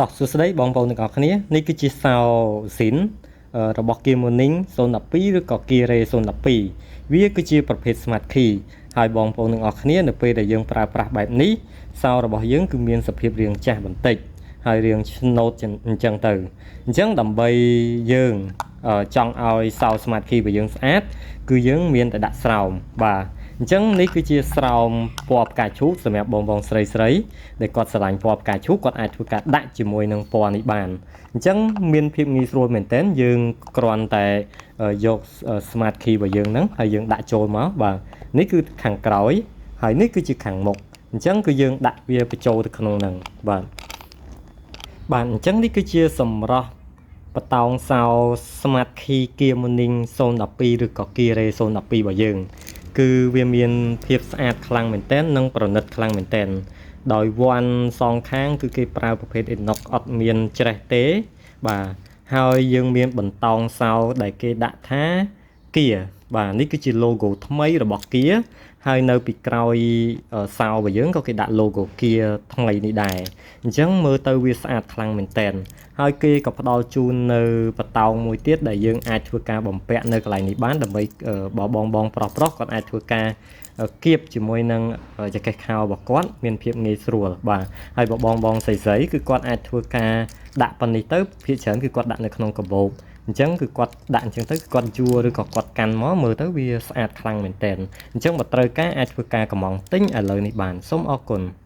តោះសួស្តីបងប្អូនទាំងអស់គ្នានេះគឺជាសោស៊ីនរបស់ Gear Morning 012ឬក៏ Gear Ray 012វាគឺជាប្រភេទ Smart Key ហើយបងប្អូនទាំងអស់គ្នានៅពេលដែលយើងប្រើប្រាស់បែបនេះសោរបស់យើងគឺមានសភាពរាងចាស់បន្តិចហើយរាងឆ្នោតអញ្ចឹងទៅអញ្ចឹងដើម្បីយើងចង់ឲ្យសោ Smart Key របស់យើងស្អាតគឺយើងមានតែដាក់ស្រោមបាទអញ្ចឹងនេះគឺជាស្រោមពណ៌ផ្កាឈូកសម្រាប់បងបងស្រីស្រីដែលគាត់ស្រឡាញ់ពណ៌ផ្កាឈូកគាត់អាចធ្វើការដាក់ជាមួយនឹងពណ៌នេះបានអញ្ចឹងមានភាពងាយស្រួលមែនទែនយើងគ្រាន់តែយក smart key របស់យើងហ្នឹងហើយយើងដាក់ចូលមកបាទនេះគឺខាងក្រោយហើយនេះគឺជាខាងមុខអញ្ចឹងគឺយើងដាក់វាបញ្ចូលទៅក្នុងហ្នឹងបាទបាទអញ្ចឹងនេះគឺជាសម្រស់បន្តោងសោ Smart Key Gear Morning 012ឬក៏ Gear Ray 012របស់យើង គឺវាមានភាពស្អាតខ្លាំងមែនទែននិងប្រណិតខ្លាំងមែនទែនដោយវ៉ាន់សងខាងគឺគេប្រើប្រភេទ inox អត់មានច្រេះទេបាទហើយយើងមានបន្តោងសោដែលគេដាក់ថាគៀបាទនេះគឺជា logo ថ្មីរបស់គៀហើយនៅពីក្រោយសោរបស់យើងក៏គេដាក់ logo គៀថ្មីនេះដែរអញ្ចឹងមើលទៅវាស្អាតខ្លាំងមែនទែនហើយគេក៏ផ្ដល់ជូននៅបន្តោងមួយទៀតដែលយើងអាចធ្វើការបំពាក់នៅកន្លែងនេះបានដើម្បីបើបងបងប្រុសប្រុសគាត់អាចធ្វើការគៀបជាមួយនឹងចង្កេះខោរបស់គាត់មានភាពងាយស្រួលបាទហើយបើបងបងស្រីស្រីគឺគាត់អាចធ្វើការដាក់ប៉ុណ្នេះទៅភាគច្រើនគឺគាត់ដាក់នៅក្នុងកាបូបអញ្ចឹងគឺគាត់ដាក់អញ្ចឹងទៅគាត់យួរឬក៏គាត់កាន់មកមើលទៅវាស្អាតខ្លាំងមែនទែនអញ្ចឹងបើត្រូវការអាចធ្វើការកម្មង់ទិញឥឡូវនេះបានសូមអរគុណ។